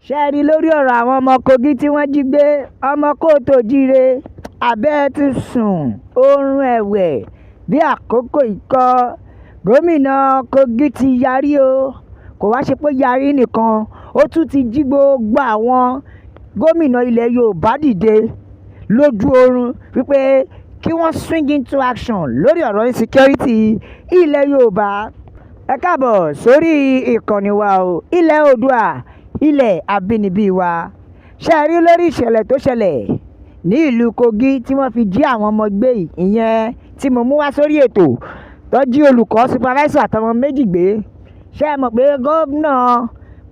Ṣé ẹ rí i lórí ọ̀rọ̀ àwọn ọmọ Kogi tí wọ́n jí gbé, ọmọ kóòtù òjíire, abẹ́ ti sùn oorun ẹ̀wẹ̀ bí àkókò ikọ̀. Gómìnà Kogi ti yarí o. Kò wá ṣe pé yarí nìkan, ó tún ti jí gbogbo àwọn gómìnà ilẹ̀ Yorùbá dìde lójú oorun wípé kí wọ́n swing into action lórí ọ̀rọ̀ insecurity ilẹ̀ Yorùbá. Ẹ káàbọ̀ sórí ìkànnì wa o, Ilẹ̀ Oòduà, ilẹ̀ abínibí wa. Ṣé ẹ rí lórí ìṣẹ̀lẹ̀ tó ṣẹlẹ̀ ní ìlú Kogi tí wọ́n fi jí àwọn ọmọ gbé, ìyẹn tí mo mú wá sórí ètò, tó jí olùkọ́, supervisor àtàwọn méjì gbé? Ṣé ẹ mọ̀ pé gómìnà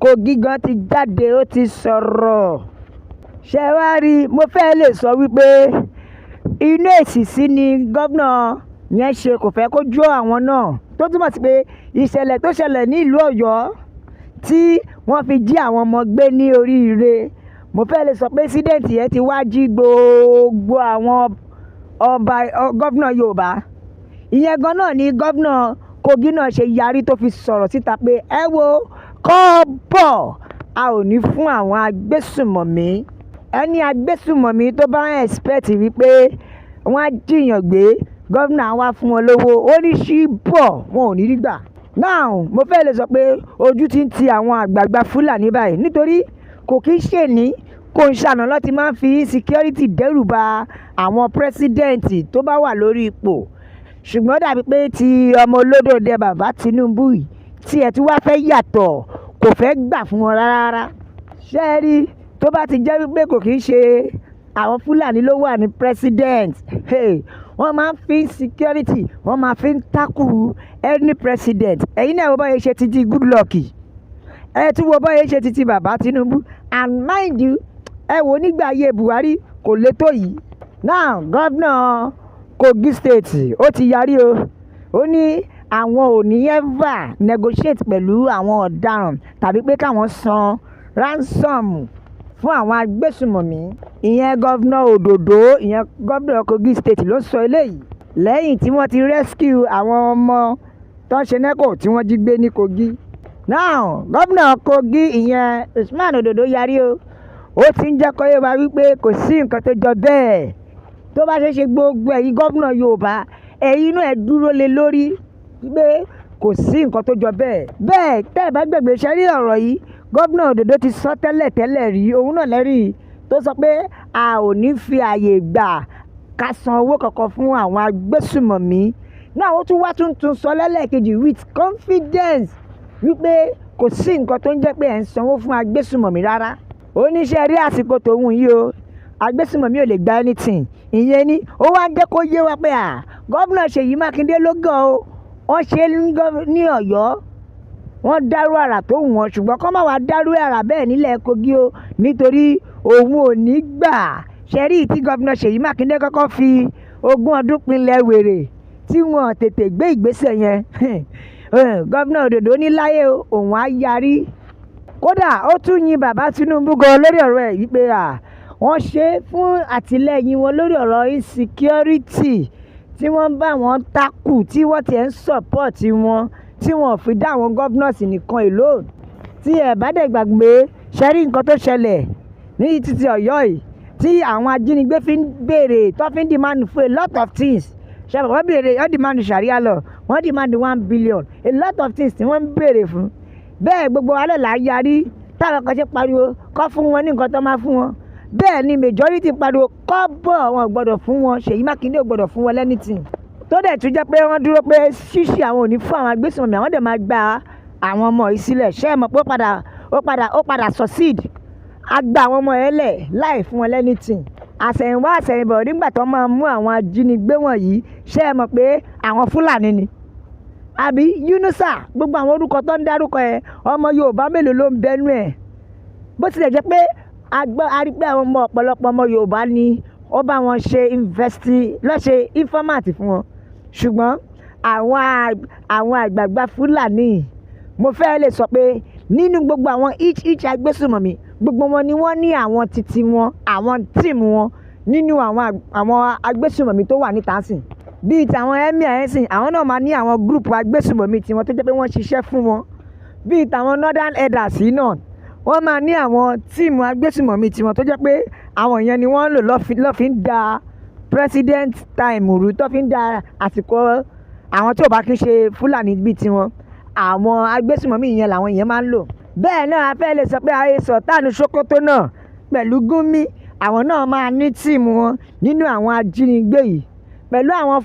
Kogi gan ti jáde, ó ti sọ̀rọ̀? Ṣé ẹ wá rí, mo fẹ́ lè sọ wípé inú èsìsì ni gómìnà yẹn ṣe, kò fẹ́ kó jó àwọn náà, tó túmọ̀ sí pé ìṣẹ̀lẹ̀ tó ṣẹlẹ̀ ní ìlú Ọ̀yọ́ tí wọ́n fi jí àwọn ọmọ gbé ní oríire, mo fẹ́ lè sọ pé incident yẹn ti wá jí gbogbo àwọn ọba, gómìnà Yorùbá. Ìyẹn gan náà ni gómìnà Kogi náà ṣe yarí tó fi sọ̀rọ̀ síta pé ẹ wo kọ́ bọ̀, a ò ní fún àwọn agbésùmọ̀mí, ẹni agbésùmọ̀mí tó bá ń expect wípé wọ́n á jí èèyàn gbé, gómìnà wá fún wọn lówó, ó ní sí bọ̀, wọn ò ní rí gbà. Now, mo fẹ́ lè sọ pé ojú ti ń ti àwọn àgbààgbà Fúlàní báyìí, nítorí kò kí ń ṣèní, kò ń ṣàná láti máa ń fi insecurity dẹ́rù ba àwọn president tó bá wà lórí ipò. Ṣùgbọ́n dàbí pé ti ọmọ olódòdó bàbá Tinubu yìí, tí ẹ̀ tí wàá fẹ́ yàtọ̀, kò fẹ́ gbà fún wọn rárá. Ṣé ẹ rí, tó bá ti jẹ́ wípé kò kí ń ṣe àwọn Fúlàní ló wà ní president, hey, wọ́n máa ń fi insecurity, wọ́n máa fi ń tackle any president. Ẹ̀yin náà, wọ́n bá yẹ ṣe títí Goodluck, ẹ tún wo báyẹn ṣe títí bàbá Tinubu. And mind you, ẹ wò nígbà ayé Buhari, kò lè tó yìí. Now, gómìnà Kogi State, ó ti yarí o. Ó ní àwọn ò ní ever negotiate pẹ̀lú àwọn ọ̀daràn tàbí pé káwọn san ransom fún àwọn agbésùmọ̀mí. Ìyẹn gómìnà Òdòdó, ìyẹn gómìnà Kogi State ló sọ eléyìí lẹ́yìn tí wọ́n ti rescue àwọn ọmọ tó ń ṣe NECO tí wọ́n jí gbé ní Kogi. Now, gómìnà Kogi, ìyẹn Usman Òdòdó, yarí o. Ó ti ń jẹ́ kó yé wa wípé kò sí nǹkan tó jọ bẹ́ẹ̀. Tó bá ṣe ṣe, gbogbo ẹ̀yin gómìnà Yorùbá, ẹ̀yin inú ẹ̀ dúró lé lórí pé kò sí nǹkan tó jọ bẹ́ẹ̀. Bẹ́ẹ̀ tẹ́ ẹ̀ bá gbàgbé, ṣe rí ọ̀rọ̀ yìí, gómìnà Òdòdó ti sọ tẹ́lẹ̀ tẹ́lẹ̀ rí. Òun náà lẹ́rìí tó sọ pé a ò ní fi àyè gbà ká san owó kankan fún àwọn agbésùmọ̀mí náà. Ó tún wá tún sọ lẹ́lẹ́kejì with confidence wípé kò sí nǹkan tó ń jẹ́ pé ẹ̀ ń sanwó fún agbésùmọ̀mí rárá. Ó ní ṣe rí àsìkò tòun yìí o, agbésùmọ̀mí ò lè gba anything. Ìyẹn ni ó wá ń jẹ́ kó yé wa pé à gómìnà Ṣèyí Mákindé ló gàn o. Wọ́n ṣe ní Ọ̀yọ́, wọ́n dárú àrà tó wù wọ́n, ṣùgbọ́n kọ́ má wàá dárú àrà bẹ́ẹ̀ nílẹ̀ Kogi o, nítorí òun ò ní gbà. Ṣe rí tí gómìnà Ṣèyí Mákindé kọ́kọ́ fi 20 ọdún pinlẹ̀ wèrè tí wọ́n tètè gbé ìgbésẹ̀ yẹn, gómìnà Òdòdó ní láyé òun á yarí. Kódà ó tún yin bàbá Tinubu gan lórí ọ̀rọ̀ ẹ̀ wípé à wọ́n ṣe é fún àtìlẹ́yìn wọn lórí ọ̀rọ̀ insecurity tí wọ́n bá wọn tackle, tí wọ́n tiẹ̀ ń support wọn, tí wọ́n fi dá àwọn governors nìkan alone. Tí ẹ̀ bá dẹ̀ gbàgbé, ṣe rí nǹkan tó ṣẹlẹ̀ ní títí Ọ̀yọ́ yìí tí àwọn ajínigbé fi ń béèrè, tó fi ń demand fún a lot of things. Ṣe wọ́n béèrè, wọ́n demand sharia law, wọ́n demand 1 billion, a lot of things tí wọ́n ń béèrè fún. Bẹ́ẹ̀ gbogbo wa lọ́la yarí, táwọn kan ṣe pariwo kọ́ fún wọn ní nǹkan tó máa fún wọn. Bẹ́ẹ̀ ni majority pariwo kọ́ bọ̀, wọn ò gbọ́dọ̀ fún wọn, Ṣèyí Mákindé ò gbọ́dọ̀ fún wọn anything. Tó dẹ̀ tún jẹ́ pé wọ́n dúró pé ṣíṣe àwọn ò ní fún àwọn agbésùnmọ̀mí, àwọn dẹ̀ máa gba àwọn ọmọ yìí sílẹ̀. Ṣé ẹ mọ̀ pé ó padà succeed, á gba àwọn ọmọ yẹn lẹ̀ láì fún wọn anything? Àsẹ̀yìnwá àsẹ̀yìnbọ̀, nígbà tó máa mú àwọn ajínigbé wọ̀nyí, ṣé ẹ mọ̀ pé àwọn Fúlàní ni àbí Yunusa? Gbogbo àwọn orúkọ tó ń dárúkọ ẹ, ọmọ Yorùbá mélòó ló ń bẹnu ẹ̀? Bó tilẹ̀ jẹ́ pé a gbọ́, a rí pé àwọn ọmọ, ọ̀pọ̀lọpọ̀ ọmọ Yorùbá ni ó bá wọn ṣe investi lọ́ṣe informant fún wọn, ṣùgbọ́n àwọn àgbààgbà Fúlàní, mo fẹ́ lè sọ pé nínú gbogbo àwọn each agbésùmọ̀mí, gbogbo wọn ni wọ́n ní àwọn titi wọn, àwọn team wọn nínú àwọn agbésùmọ̀mí tó wà níta sìn. Bíi tàwọn emir ẹ̀ sìn, àwọn náà máa ní àwọn group agbésùmọ̀mí tiwọn tó jẹ́ pé wọ́n ṣiṣẹ́ fún wọn. Bíi tàwọn northern herders yìí náà, Wọ́n máa ní àwọn team agbésùmọ̀mí tiwọn tó jẹ́ pé àwọn yẹn ni wọ́n ń lò lọ́ fi ń da president time rú, tó fi ń da àsìkò àwọn tí ò bá kí ń ṣe Fúlàní bíi tiwọn. Àwọn agbésùmọ̀mí yẹn làwọn yẹn máa ń lò. Bẹ́ẹ̀ náà, a fẹ́ lè sọ pé ayé Sultan Sokoto náà pẹ̀lú Gumi, àwọn náà máa ní team wọn nínú àwọn ajínigbé yìí, pẹ̀lú àwọn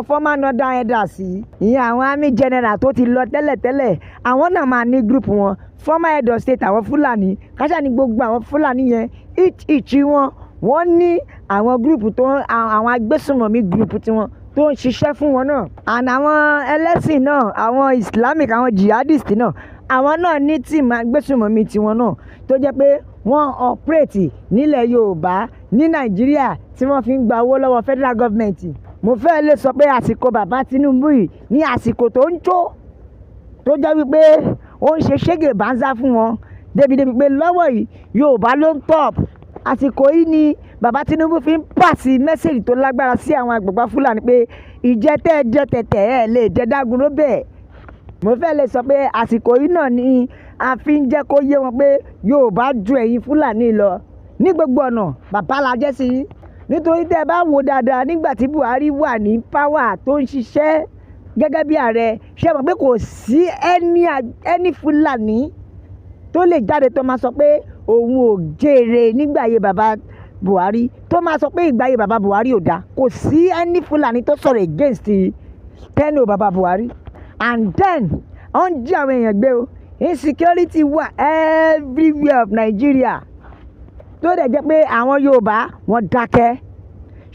former northern elders yìí, ìyẹn àwọn army general tó ti lọ tẹ́lẹ̀tẹ́lẹ̀. Àwọn náà máa ní group wọn, former head of state àwọn Fúlàní káṣá ní gbogbo àwọn Fúlàní yẹn. Each wọn, wọ́n ní àwọn group tó àwọn agbésùnmọ̀mí group tiwọn tó ń ṣiṣẹ́ fún wọn náà. And àwọn ẹlẹ́sìn náà, àwọn Islamic, àwọn jihadist náà, àwọn náà ní team agbésùnmọ̀mí tiwọn náà tó jẹ́ pé wọ́n operate nílẹ̀ Yorùbá ní Nàìjíríà, tí wọ́n fi ń gba owó lọ́wọ́ federal government. Mo fẹ́ lè sọ pé àsìkò bàbá Tinubu yìí ní àsìkò tó ń jó, tó jẹ́ wípé ó ń ṣe ṣégè bánzá fún wọn débi pé lọ́wọ́ yìí, Yorùbá ló ń top. Àsìkò yìí ni bàbá Tinubu fi ń pàṣẹ message tó lágbára sí àwọn àgbààgbà Fúlàní pé ìjẹ tẹ́ ẹ jẹ tẹ̀tẹ̀, ẹ lè jẹ dágunró bẹ́ẹ̀. Mo fẹ́ lè sọ pé àsìkò yìí náà ni a fi ń jẹ́ kó yé wọn pé Yorùbá ju ẹ̀yin Fúlàní lọ ní gbogbo ọ̀nà. Bàbá la jẹ́ sí i, nítorí tẹ́ ẹ bá wò dáadáa, nígbà tí Buhari wà ní power tó ń ṣiṣẹ́ gẹ́gẹ́ bí ààrẹ, ṣé mọ̀ pé kò sí ẹni Fúlàní tó lè jáde tó máa sọ pé òun ò jèrè nígbà ayé bàbá Buhari, tó máa sọ pé ìgbà ayé bàbá Buhari ò dáa? Kò sí ẹni Fúlàní tó sọ̀rọ̀ against tenure bàbá Buhari. And then wọ́n ń jí àwọn èèyàn gbé o, insecurity wà everywhere of Nigeria, tó dẹ̀ jẹ́ pé àwọn Yorùbá wọ́n dákẹ́.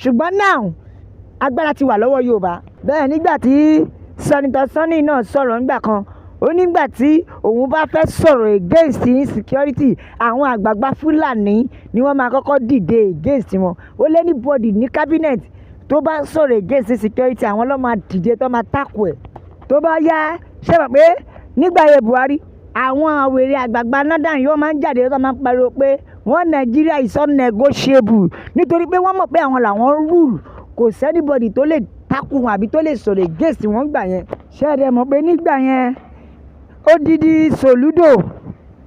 Ṣùgbọ́n now, agbára ti wà lọ́wọ́ Yorùbá. Bẹ́ẹ̀ nígbà tí Senator Sanni náà sọ̀rọ̀ nígbà kan, ó nígbà tí òun bá fẹ́ sọ̀rọ̀ against insecurity, àwọn àgbààgbà Fúlàní ni wọ́n máa kọ́kọ́ dìde against wọn. Ó lé anybody ní cabinet tó bá sọ̀rọ̀ against insecurity, àwọn ló máa dìde tó máa takò ẹ̀. Tó bá yá, ṣé mọ̀ pé nígbà ayé Buhari, àwọn àwèrè àgbààgbà northern yóò máa ń jáde tó máa ń pariwo pé wọ́n Nigeria is unnegotiable, nítorí pé wọ́n mọ̀ pé àwọn làwọn rule, kò sí anybody tó lè takò wọn àbí tó lè sọ̀rọ̀ against wọn gbà yẹn. Ṣé ẹ dẹ̀ mọ̀ pé nígbà yẹn, odidi Soludo,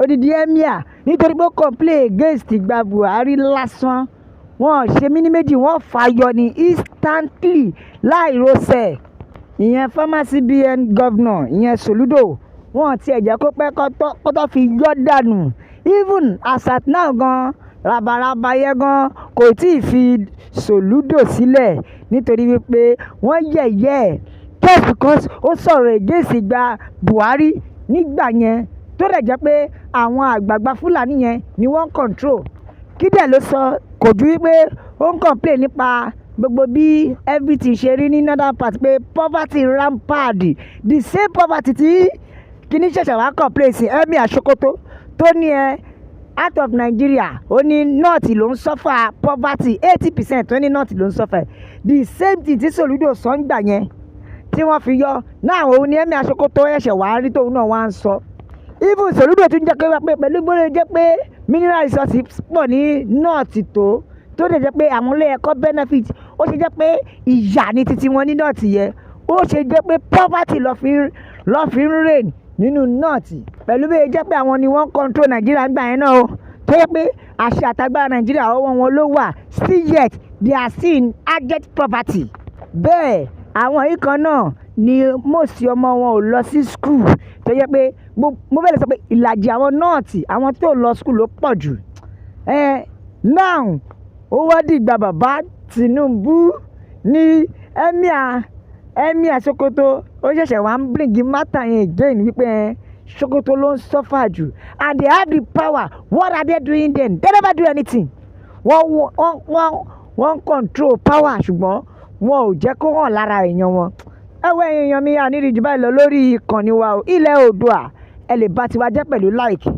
odidi emir, nítorí pé ó complain against ìgbà Buhari lásán, wọn ò ṣe mí ní méjì, wọ́n fàyọ ní instantly láìrosẹ̀. Ìyẹn former CBN governor, ìyẹn Soludo, wọn tiẹ̀ jẹ́ kó pẹ́ kó tó fi yọ́ dànù. Even as at now gan, rabaraba yẹn gan kò tí ì fi Soludo sílẹ̀, nítorí wípé wọ́n yẹ̀yẹ́ ẹ̀ just because ó sọ̀rọ̀ against ìgbà Buhari nígbà yẹn, tó dẹ̀ jẹ́ pé àwọn àgbààgbà Fúlàní yẹn ni wọ́n control. Kí dẹ̀ ló sọ? Kò ju wípé ó ń complain nípa gbogbo bí everything ṣe rí ní northern part, pé poverty rampant, the same poverty tí kíní ṣẹ̀ṣẹ̀ wá complain sí, Emir Sokoto, tó ní ẹ out of Nigeria, ó ní north ló ń suffer poverty 80%, ó ní north ló ń suffer. The same thing tí Soludo sọ ń gbà yẹn tí wọ́n fi yọ náà, òun ni Emir Sokoto ẹ̀ṣẹ̀ wá rí tóun náà wá ń sọ. Even Soludo tún jẹ́ pé wá pé pẹ̀lú bó lè jẹ́ pé mineral resources pọ̀ ní north, tó lè jẹ́ pé àwọn ló yẹ kó benefit, ó ṣe jẹ́ pé ìyà ní titi wọn ní north yẹn? Ó ṣe jẹ́ pé poverty ló fi ń reign nínú north, pẹ̀lú bí ó jẹ́ pé àwọn ni wọ́n control Nàìjíríà gbà yẹn náà o, tó yẹ pé àṣẹ àtagbára Nàìjíríà, ọwọ́ wọn ló wà? Still yet, they are still in abject poverty. Bẹ́ẹ̀ àwọn yìí kan náà ni most ọmọ wọn ò lọ sí school, tó yẹ pé mo fẹ́ lè sọ pé ìlàjì àwọn north, àwọn tó lọ school ló pọ̀ jù. Now, ó wá dìgbà bàbá Tinubu ní Emir Sokoto ó ṣẹ̀ṣẹ̀ wá ń bring matter yẹn again wípé Sokoto ló ń suffer jù, and they have the power. What are they doing then? They never do anything. Wọ́n control power, ṣùgbọ́n wọn ò jẹ́ kó hàn lára èèyàn wọn. Ẹ wọ ẹ̀yin èèyàn mi, àníri jù báyìí lọ lórí ìkànnì wa o, Ilẹ̀ Oòduà. Ẹ lè bá tiwa jẹ́ pẹ̀lú like,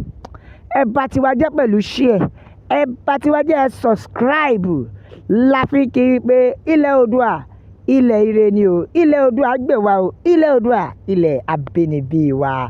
ẹ bá tiwa jẹ́ pẹ̀lú share, ẹ bá tiwa jẹ́ subscribe. Láfi kiri pé Ilẹ̀ Oòduà, ilẹ̀ ire ni o. Ilẹ̀ Oòduà gbè wá o. Ilẹ̀ Oòduà, ilẹ̀ abínibí wa.